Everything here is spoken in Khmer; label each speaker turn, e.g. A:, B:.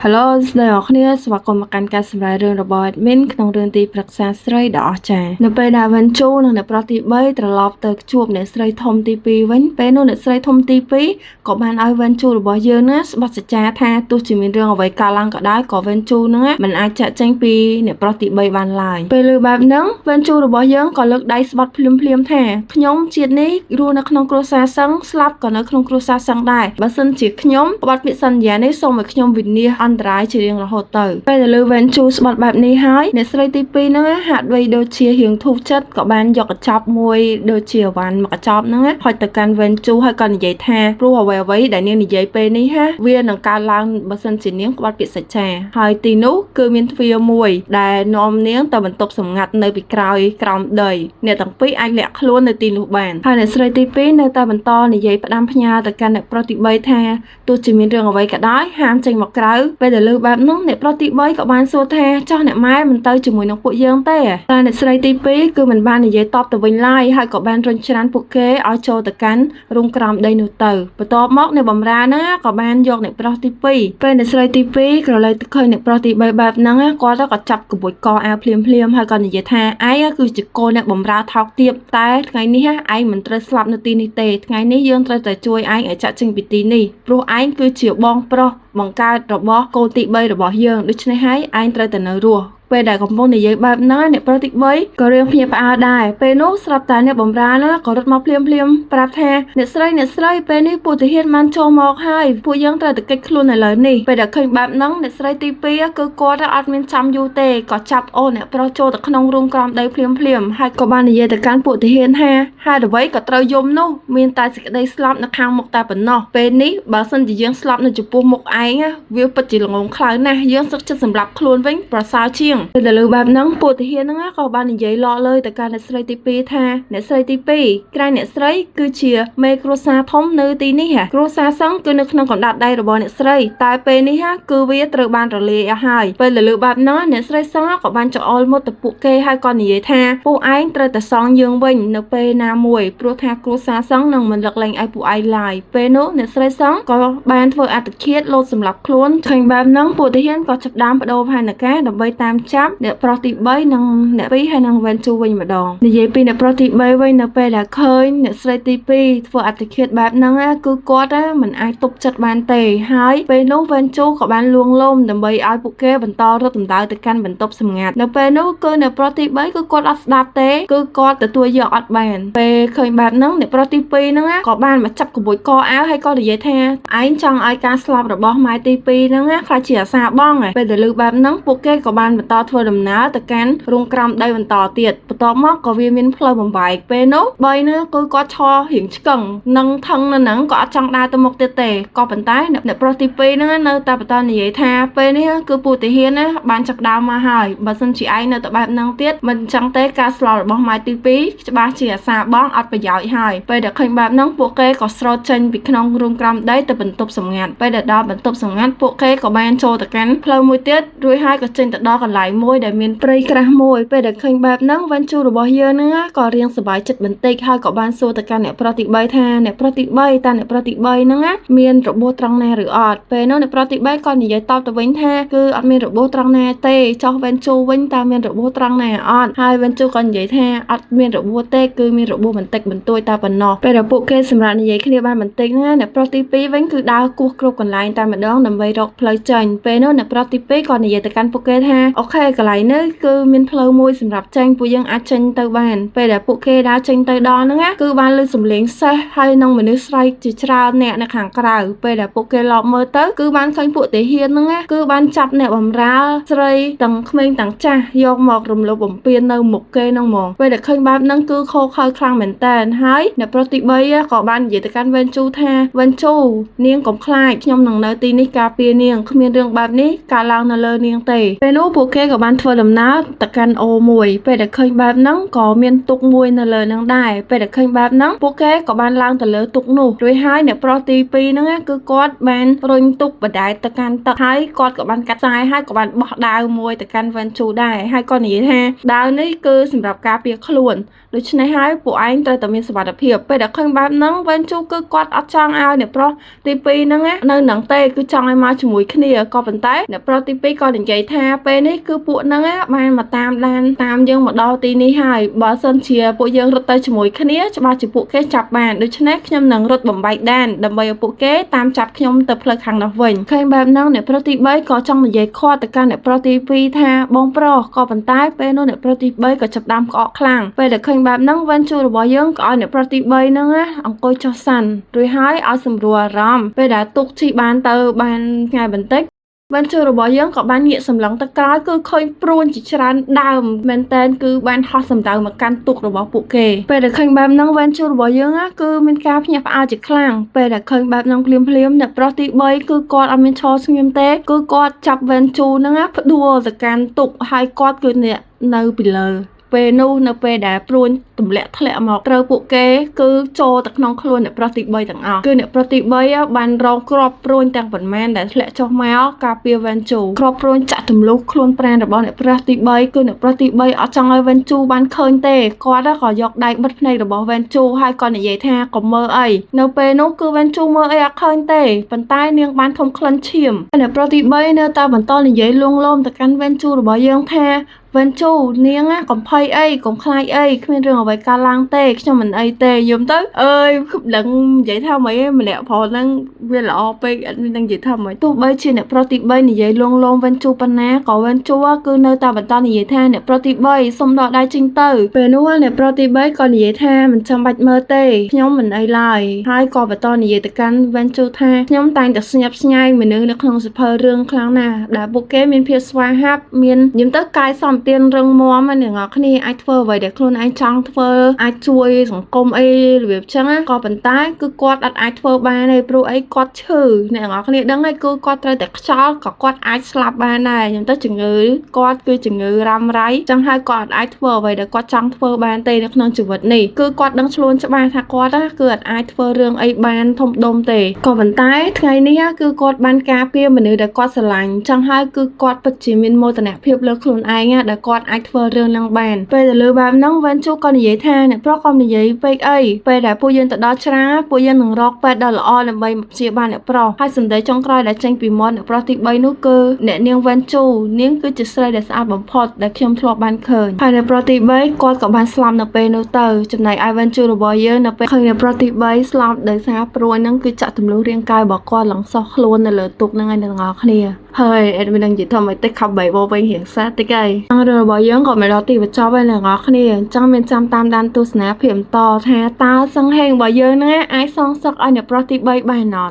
A: Hello ស្ដីអ្នកគ្នាស្វាគមន៍មកកាន់ការសម្រាយរឿងរបស់ admin ក្នុងរឿងទីប្រឹក្សាស្រីដ៏អស្ចារ្យនៅពេលដែល Wen Chu និងអ្នកប្រុសទី3ត្រឡប់ទៅជួបអ្នកស្រីធំទី2វិញពេលនោះអ្នកស្រីធំទី2ក៏បានឲ្យ Wen Chu របស់យើងណាស្បត់សច្ចាថាទោះជាមានរឿងអ្វីកើតឡើងក៏ដោយក៏ Wen Chu ហ្នឹងមិនអាចចាក់ចេញពីអ្នកប្រុសទី3បានឡើយពេលលើបែបហ្នឹង Wen Chu របស់យើងក៏លើកដៃស្បត់ភ្លាមភ្លាមថាខ្ញុំជាតិនេះរស់នៅក្នុងគ្រួសារសឹងស្លាប់ក៏នៅក្នុងគ្រួសារសឹងដែរបើសិនជាខ្ញុំក្បត់ពាក្យសន្យានេះសូមឲ្យខ្ញុំវិនាសអន្តរាយជារៀងរហូតទៅពេលដែលលើ Wen Chu ស្បត់បែបនេះហើយអ្នកស្រីទី2ហ្នឹងហាក់បីដូចជារៀងធូរចិត្តក៏បានយកកញ្ចប់មួយដូចជាអវ៉ាន់មកកញ្ចប់ហ្នឹងហុចទៅកាន់ Wen Chu ហើយក៏និយាយថាព្រោះអ្វីៗដែលនាងនិយាយពេលនេះហាវានឹងកើតឡើងបើសិនជានាងក្បត់ពាក្យសច្ចាហើយទីនោះគឺមានទ្វារមួយដែលនាំនាងទៅបន្ទប់សម្ងាត់នៅពីក្រោយក្រោមដីអ្នកទាំងពីរអាចលាក់ខ្លួននៅទីនោះបានហើយអ្នកស្រីទី2នៅតែបន្តនិយាយផ្ដាំផ្ញើទៅកាន់អ្នកប្រុសទី3ថាទោះជាមានរឿងអ្វីក៏ដោយហាមចេញមកក្រៅពេលដែលលើបែបហ្នឹងអ្នកប្រុសទី3ក៏បានសួរថាចោះអ្នកម៉ែមិនទៅជាមួយនឹងពួកយើងទេតែអ្នកស្រីទី2គឺមិនបាននិយាយតបទៅវិញឡើយហើយក៏បានរុញច្រានពួកគេឲ្យចូលទៅកាន់រូងក្រោមដីនោះទៅបន្ទាប់មកអ្នកបម្រើហ្នឹងក៏បានយកអ្នកប្រុសទី2ពេលអ្នកស្រីទី2ក្រឡេកទៅឃើញអ្នកប្រុសទី3បែបហ្នឹងគាត់ក៏ចាប់ក្បួចកអាវភ្លាមភ្លាមហើយក៏និយាយថាឯងគឺជាកូនអ្នកបម្រើថោកទាបតែថ្ងៃនេះឯងមិនត្រូវស្លាប់នៅទីនេះទេថ្ងៃនេះយើងត្រូវតែជួយឯងឲ្យចាក់ចេញពីទីនេះព្រោះឯងគឺជាបងប្រុសបង្កើតរបស់កូនទី3របស់យើងដូច្នេះហើយឯងត្រូវតែនៅរស់ពេលដែលកំពុងនិយាយបែបហ្នឹងអ្នកប្រុសទី3ក៏រឿងភ្ញាក់ផ្អើលដែរពេលនោះស្រាប់តែអ្នកបម្រើណាក៏រត់មកភ្លាមភ្លាមប្រាប់ថាអ្នកស្រីអ្នកស្រីពេលនេះពួកទាហានបានចូលមកហើយពួកយើងត្រូវតែគេចខ្លួនឥឡូវនេះពេលដែលឃើញបែបហ្នឹងអ្នកស្រីទី2គឺគាត់អត់មានចាំយូរទេក៏ចាប់អូនអ្នកប្រុសចូលទៅក្នុងរូងក្រោមដីភ្លាមភ្លាមហើយក៏បាននិយាយទៅកាន់ពួកទាហានថាហេតុអ្វីក៏ត្រូវយំនោះមានតែសេចក្តីស្លាប់នៅខាងមុខតែប៉ុណ្ណោះពេលនេះបើសិនជាយើងស្លាប់នៅចំពោះមុខឯងវាពិតជាល្ងងខ្លៅណាស់យើងសឹកចិត្តសម្លាប់ខ្លួនវិញប្រសើរជាងពេលដែលលើបែបហ្នឹងពួកទាហានហ្នឹងក៏បាននិយាយឡកលើយទៅកាន់អ្នកស្រីទី2ថាអ្នកស្រីទី2ក្រែងអ្នកស្រីគឺជាមេគ្រួសារធំនៅទីនេះគ្រួសារសឹងគឺនៅក្នុងកណ្ដាប់ដៃរបស់អ្នកស្រីតែពេលនេះគឺវាត្រូវបានរលាយអស់ហើយពេលដែលលើបែបហ្នឹងអ្នកស្រីសឹងក៏បានចោលមុតទៅពួកគេហើយក៏និយាយថាពួកឯងត្រូវតែសងយើងវិញនៅពេលណាមួយព្រោះថាគ្រួសារសឹងនឹងមិនលឹកលែងឲ្យពួកឯងឡើយពេលនោះអ្នកស្រីសឹងក៏បានធ្វើអត្តឃាតលោតសម្លាប់ខ្លួនឃើញបែបហ្នឹងពួកទាហានក៏ចាប់ដើមបដូរផែនការដើម្បីតាមចាប់អ្នកប្រុសទី3និងអ្នក2ហើយនិង Wen Chu វិញម្ដងនិយាយពីអ្នកប្រុសទី3វិញនៅពេលដែលឃើញអ្នកស្រីទី2ធ្វើអត្តឃាតបែបហ្នឹងគឺគាត់មិនអាចទប់ចិត្តបានទេហើយពេលនោះ Wen Chu ក៏បានលួងលោមដើម្បីឲ្យពួកគេបន្តរត់ដណ្ដើទៅកាន់បន្ទប់សម្ងាត់នៅពេលនោះគឺអ្នកប្រុសទី3គឺគាត់អត់ស្ដាប់ទេគឺគាត់ទទួលយកអត់បានពេលឃើញបែបហ្នឹងអ្នកប្រុសទី2ហ្នឹងក៏បានមកចាប់ក្បួចកអាវហើយក៏និយាយថាឯងចង់ឲ្យការស្លាប់របស់ម៉ែទី2ហ្នឹងខ្លាចជាអាសាបងពេលដែលឮបែបហ្នឹងពួកគេក៏បានបន្តធ្វើដំណើរទៅកាន់រូងក្រោមដីបន្តទៀតបន្ទាប់មកក៏វាមានផ្លូវបំបែកពេលនោះ3នោះគឺគាត់ឈររៀងឆ្កឹងនឹងថឹងនៅហ្នឹងក៏អត់ចង់ដើរទៅមុខទៀតទេក៏ប៉ុន្តែអ្នកប្រុសទី2ហ្នឹងនៅតែបន្តនិយាយថាពេលនេះគឺពួកទាហានណាបានចាប់ដើមមកហើយបើសិនជាឯងនៅតែបែបហ្នឹងទៀតមិនចឹងទេការស្លាប់របស់ម៉ែទី2ច្បាស់ជាអាសាបងអត់ប្រយោជន៍ហើយពេលដែលឃើញបែបហ្នឹងពួកគេក៏ស្រោតចេញពីក្នុងរូងក្រោមដីទៅបន្ទប់សម្ងាត់ពេលដែលដល់បន្ទប់សម្ងាត់ពួកគេក៏បានចូលទៅកាន់ផ្លូវមួយទៀតរួចហើយក៏ចេញទៅដល់កន្លែងមួយដែលមានព្រៃក្រាស់មួយពេលដែលឃើញបែបហ្នឹង Wen Chu របស់យើងហ្នឹងក៏រៀងសប្បាយចិត្តបន្តិចហើយក៏បានសួរទៅកាន់អ្នកប្រុសទី3ថាអ្នកប្រុសទី3តើអ្នកប្រុសទី3ហ្នឹងមានរបួសត្រង់ណាឬអត់ពេលនោះអ្នកប្រុសទី3ក៏និយាយតបទៅវិញថាគឺអត់មានរបួសត្រង់ណាទេចុះ Wen Chu វិញតើមានរបួសត្រង់ណាអត់ហើយ Wen Chu ក៏និយាយថាអត់មានរបួសទេគឺមានរបួសបន្តិចបន្តួចតែប៉ុណ្ណោះពេលដែលពួកគេសម្រាប់និយាយគ្នាបានបន្តិចណាអ្នកប្រុសទី2វិញគឺដើរគោះគ្រប់កន្លែងតែម្ដងដើម្បីរកផ្លូវចេញពេលនោះអ្នកប្រុសទី2ក៏និយាយទៅកាន់ពួកគេថាអូខេកន្លែងនេះគឺមានផ្លូវមួយសម្រាប់ចេញពួកយើងអាចចេញទៅបានពេលដែលពួកគេដើរចេញទៅដល់ហ្នឹងគឺបានឮសំឡេងសេះហើយនឹងមនុស្សស្រែកជាច្រើនអ្នកនៅខាងក្រៅពេលដែលពួកគេលបមើលទៅគឺបានឃើញពួកទាហានហ្នឹងគឺបានចាប់អ្នកបម្រើស្រីទាំងក្មេងទាំងចាស់យកមករំលោភបំពាននៅមុខគេហ្នឹងហ្មងពេលដែលឃើញបែបហ្នឹងគឺខូខើខ្លាំងមែនតើហើយអ្នកប្រុសទី3ក៏បាននិយាយទៅកាន់ Wen Chu ថា Wen Chu នាងកុំខ្លាចខ្ញុំនឹងនៅទីនេះការពារនាងគ្មានរឿងបែបនេះកើតឡើងនៅលើនាងទេពេលនោះពួកគេ គេក៏បានធ្វើដំណើរទៅកាន់អូមួយពេលដែលឃើញបែបហ្នឹងក៏មានទូកមួយនៅលើហ្នឹងដែរពេលដែលឃើញបែបហ្នឹងពួកគេក៏បានឡើងទៅលើទូកនោះរួចហើយអ្នកប្រុសទី2ហ្នឹងគឺគាត់បានរុញទូកបណ្ដែតទៅកាន់ទឹកហើយគាត់ក៏បានកាត់ខ្សែហើយក៏បានបោះដាវមួយទៅកាន់ Wenchu ដែរហើយគាត់និយាយថាដាវនេះគឺសម្រាប់ការពារខ្លួនដូច្នេះហើយពួកឯងត្រូវតែមានសុវត្ថិភាពពេលដែលឃើញបែបហ្នឹង Wenchu គឺគាត់អត់ចង់ឲ្យអ្នកប្រុសទី2ហ្នឹងនៅនឹងទេគឺចង់ឲ្យមកជាមួយគ្នាក៏ប៉ុន្តែអ្នកប្រុសទី2ក៏និយាយថាពេលនេះគឺពួកហ្នឹងបានមកតាមដានតាមយើងមកដល់ទីនេះហើយបើសិនជាពួកយើងរត់ទៅជាមួយគ្នាច្បាស់ជាពួកគេចាប់បានដូច្នេះខ្ញុំនឹងរត់បំបែកដានដើម្បីឲ្យពួកគេតាមចាប់ខ្ញុំទៅផ្លូវខាងនោះវិញឃើញបែបហ្នឹងអ្នកប្រុសទី3ក៏ចង់និយាយខាត់ទៅកាន់អ្នកប្រុសទី2ថាបងប្រុសក៏ប៉ុន្តែពេលនោះអ្នកប្រុសទី3ក៏ចាប់ដើមក្អកខ្លាំងពេលដែលឃើញបែបហ្នឹង Wenchu របស់យើងក៏ឲ្យអ្នកប្រុសទី3ហ្នឹងអង្គុយចុះសិនរួចហើយឲ្យសម្រួលអារម្មណ៍ពេលដែលទូកជិះបានទៅបានថ្ងៃបន្តិច Wenchu របស់យើងក៏បានងាកសម្លឹងទៅក្រោយគឺឃើញព្រួញជាច្រើនដើមមែនតើគឺបានហោះសម្ដៅមកកាន់ទូករបស់ពួកគេពេលដែលឃើញបែបហ្នឹង Wenchu របស់យើងគឺមានការភ្ញាក់ផ្អើលជាខ្លាំងពេលដែលឃើញបែបហ្នឹងភ្លាមភ្លាមអ្នកប្រុសទី3គឺគាត់អត់មានឈរស្ងៀមទេគឺគាត់ចាប់ Wenchu ហ្នឹងផ្ដួលទៅកាន់ទូកហើយគាត់គឺអ្នកនៅពីលើពេលនោះនៅពេលដែលព្រួញទម្លាក់ធ្លាក់មកត្រូវពួកគេគឺចូលទៅក្នុងខ្លួនអ្នកប្រុសទី3ទាំងអស់គឺអ្នកប្រុសទី3បានរងគ្រាប់ព្រួញទាំងប៉ុន្មានដែលធ្លាក់ចុះមកការពារ Wenchu គ្រាប់ព្រួញចាក់ទម្លុះខ្លួនប្រាណរបស់អ្នកប្រុសទី3គឺអ្នកប្រុសទី3អត់ចង់ឲ្យ Wenchu បានឃើញទេគាត់ក៏យកដៃបិទភ្នែករបស់ Wenchu ហើយក៏និយាយថាកុំមើលអីនៅពេលនោះគឺ Wenchu មើលអីអត់ឃើញទេប៉ុន្តែនាងបានធំក្លិនឈាមអ្នកប្រុសទី3នៅតែបន្តនិយាយលួងលោមទៅកាន់ Wenchu របស់យើងថា Wenchu នាងកុំភ័យអីកុំខ្លាចអីគ្មានរឿងអ្វីកើតឡើងទេខ្ញុំមិនអីទេយំទៅអើយដឹងនិយាយថាម៉េចម្នាក់ប្រុសហ្នឹងវាល្អពេកអត់មាននឹងនិយាយថាម៉េចទោះបីជាអ្នកប្រុសទី3និយាយលួងលោម Wenchu ប៉ុណ្ណាក៏ Wenchu គឺនៅតែបន្តនិយាយថាអ្នកប្រុសទី3សុំដកដៃចេញទៅពេលនោះអ្នកប្រុសទី3ក៏និយាយថាមិនចាំបាច់មើលទេខ្ញុំមិនអីឡើយហើយក៏បន្តនិយាយទៅកាន់ Wenchu ថាខ្ញុំតែងតែស្ញប់ស្ញែងមនុស្សនៅក្នុងសៀវភៅរឿងខ្លាំងណាស់ដែលពួកគេមានភាពស្វាហាប់មានយំទៅកាយសម្បទានរឹងមាំអ្នកនរគ្នាអាចធ្វើអ្វីដែលខ្លួនឯងចង់ធ្វើអាចជួយសង្គមអីរបៀបចឹងក៏ប៉ុន្តែគឺគាត់អត់អាចធ្វើបានទេព្រោះអីគាត់ឈឺអ្នកនរគ្នាដឹងហើយគឺគាត់ត្រូវតែខ្យល់ក៏គាត់អាចស្លាប់បានដែរខ្ញុំទៅជំងឺគាត់គឺជំងឺរ៉ាំរ៉ៃចឹងហើយគាត់អត់អាចធ្វើអ្វីដែលគាត់ចង់ធ្វើបានទេនៅក្នុងជីវិតនេះគឺគាត់ដឹងខ្លួនច្បាស់ថាគាត់គឺអត់អាចធ្វើរឿងអីបានធំដុំទេក៏ប៉ុន្តែថ្ងៃនេះគឺគាត់បានការពារមនុស្សដែលគាត់ស្រឡាញ់ចឹងហើយគឺគាត់ពិតជាមានមោទនភាពលើខ្លួនឯងដែលគាត់អាចធ្វើរឿងហ្នឹងបានពេលទៅលើបែបហ្នឹង Wenchu ក៏និយាយថាអ្នកប្រុសកុំនិយាយពេកអីពេលដែលពួកយើងទៅដល់ច្រាពួកយើងនឹងរកពេទ្យដ៏ល្អដើម្បីមកព្យាបាលអ្នកប្រុសហើយសម្ដីចុងក្រោយដែលចេញពីមាត់អ្នកប្រុសទី3នោះគឺអ្នកនាង Wenchu នាងគឺជាស្រីដែលស្អាតបំផុតដែលខ្ញុំធ្លាប់បានឃើញហើយអ្នកប្រុសទី3គាត់ក៏បានស្លាប់នៅពេលនោះទៅចំណែកឯ Wenchu របស់យើងនៅពេលឃើញអ្នកប្រុសទី3ស្លាប់ដោយសារព្រួញហ្នឹងគឺចាក់ទម្លុះរាងកាយរបស់គាត់ឡើងសោះខ្លួននៅលើទូកហ្នឹងឯងអ្នកទាំងអស់គ្នាហើយអេដមីនឹងនិយាយថាមិនតិចខំបីបវិញរៀងសាតិចហើយរឿងរបស់យើងក៏មកដល់ទីបញ្ចប់ហើយអ្នកនរគ្នាអញ្ចឹងមានចាំតាមដានទស្សនាភាពបន្តថាតើសង្ហេងរបស់យើងហ្នឹងអាចសងសឹកឲ្យអ្នកប្រុសទី3បានអត់